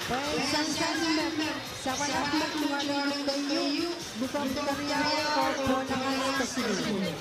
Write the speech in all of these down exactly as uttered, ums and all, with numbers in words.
Pwe sansan me, sapwalap me tungoalenki keieu, lukok keriau oh pohnangas kesiluh.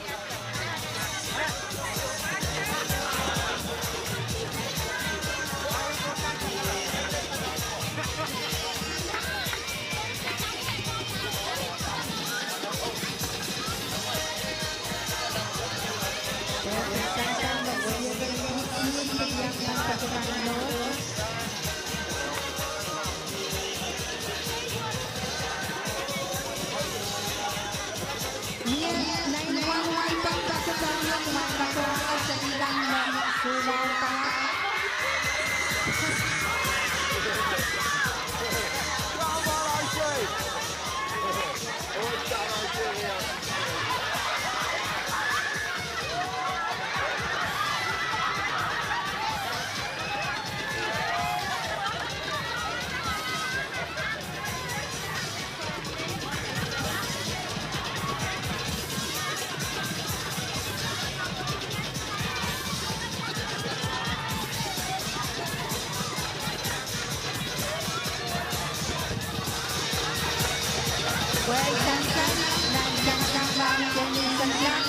Pwe sansan nan tangatangalahn keieu sansan,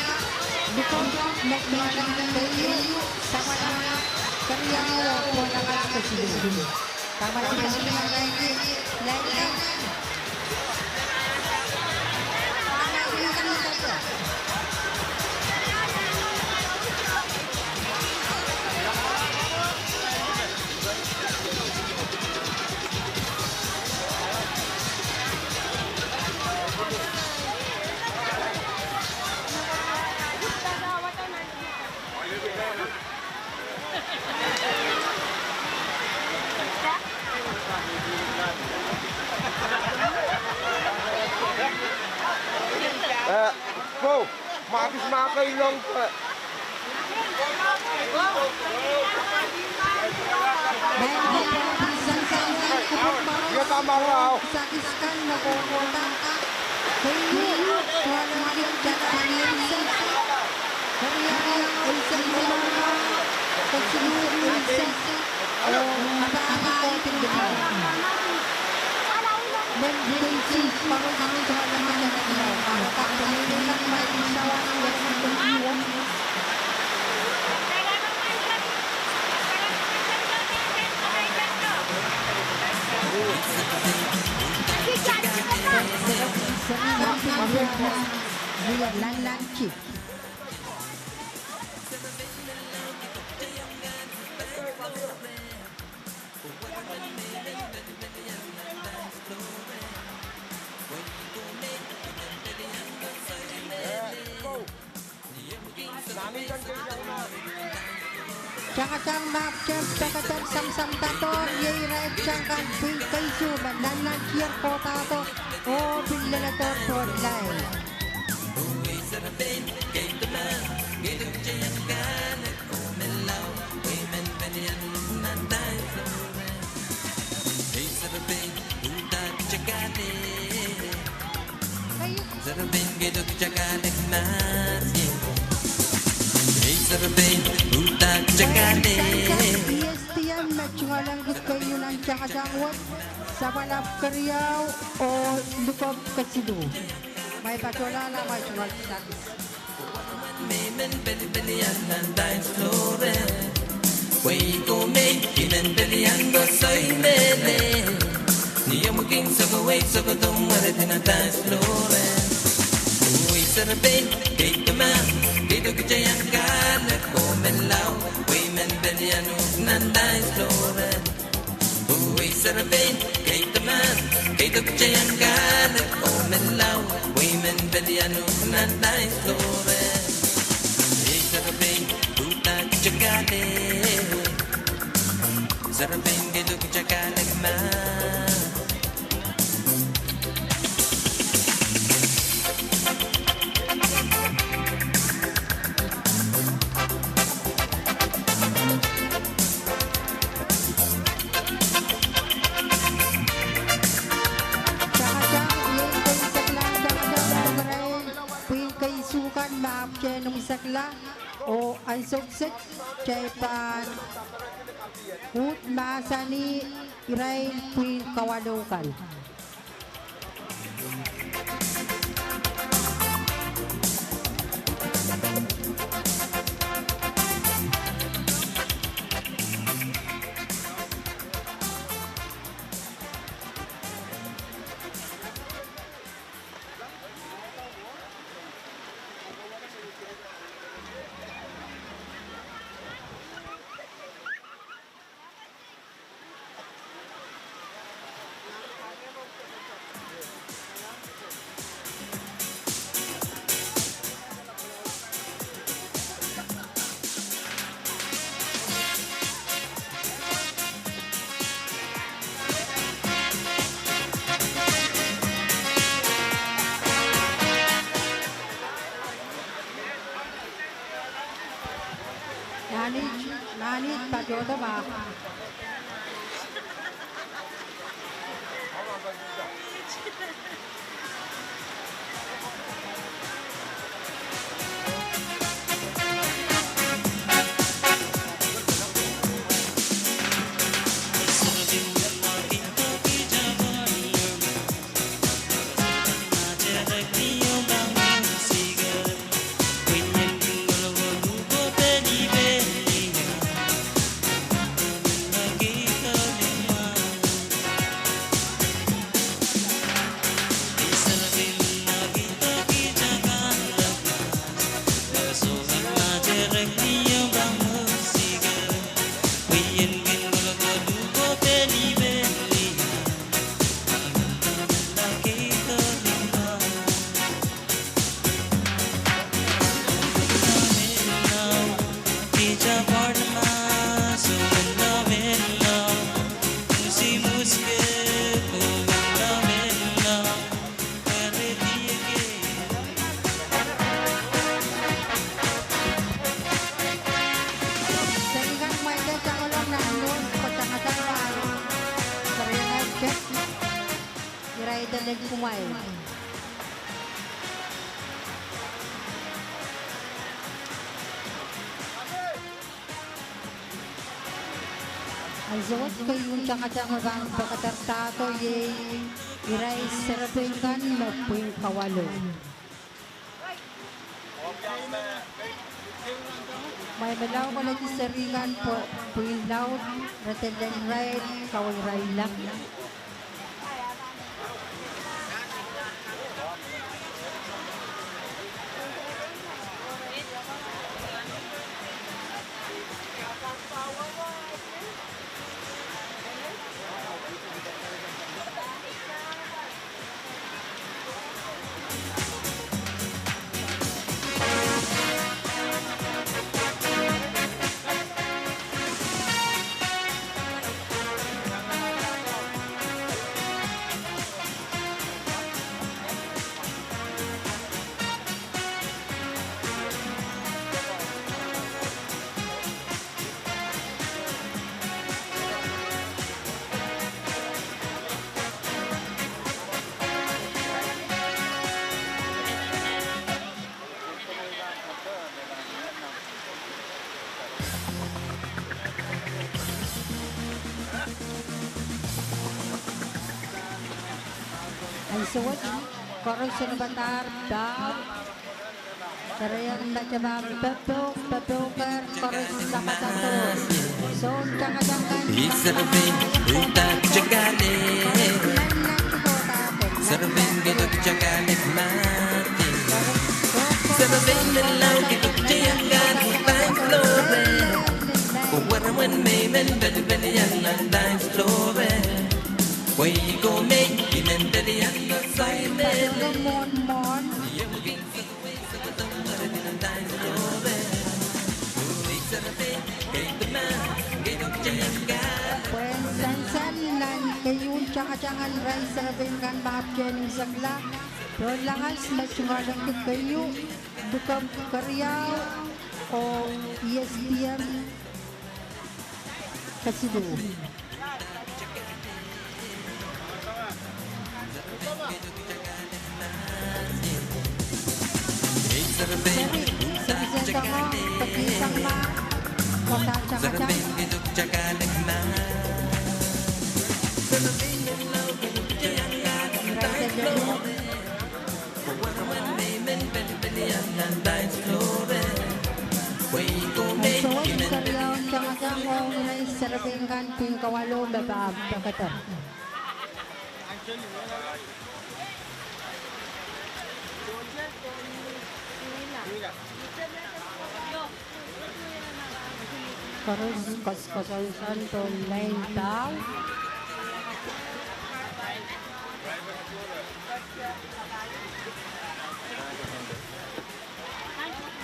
lukok me tungoalenki keieu, sapwalap keriau oh pohnangas kesiluh. Eh, ko, ma kis ma ke ilong ke. Ia kamarahu. Tangatang mahk, tep, pekeder, samsam, doadoahk, iei irail tang kan pwihn keisu me nannantier, kohdahdo oh pil leledohr pohn lain. Sansan E S D M me tungoalenki keieu nan tangatang wet, sapwalap keriau oh lukok kesiluh. Ma e patohlahla, ma e tungoal sakis. Wehi ko mei, I men pelian koasoai mehlel. Ni omw kin sokowei sokohdo mware dina dais floor. Wehi serepein, kei dema, kei dokita iang kahlek oh men lao. Wehi men pelian uhk nan dais floor. Wehi serepein, kei dema, kei dokita iang kahlek oh men lao. Wehi men pelian uhk nan dais floor. Wehi serepein, uhdahn kitail kahlek. Serepein, kei dokita iang kahlek ma. Tangatang, iei keisekla, tangatang, irail pwihn keisuh kan me ahpwtehn imwisekla, oh ansou kiset kitail pahn uhd mahsanih irail pwihn kawalu kan. Nahnit, nahnit patohdo ma. Serihkan kumwail de tangoalong nan nohn pwe tangatang pahn serihkan ket irail de lel kumwail. Ansou wet keieun tangatang me pahn pakadardahr iei irail serepein kan me pwihn kawalu. Kumwail me lao koledi serihkan pwe pwihn laud, re de lel irail, kaweirailla. Ansou wet, koaros sohte pahn pahn Eri en mataba pepou, pepouker koaros sapatato. Soun tangatang kan. Pwehn sansal nan keieun tangatang en irail serepein kan me apwtehn imwisekla, tohnleng ahs me tungoalenki keieu, lukep keriau, oh E S T M kesiluh. Seri, seri sendongo, pekihsang ma, koda tangatang. Irail sendongo. Sohte keriaun tangatang ong irail serepein kan pwihn kawalo me pahn pekeder. Koaros koaskoasoansoan pohn lain pahu.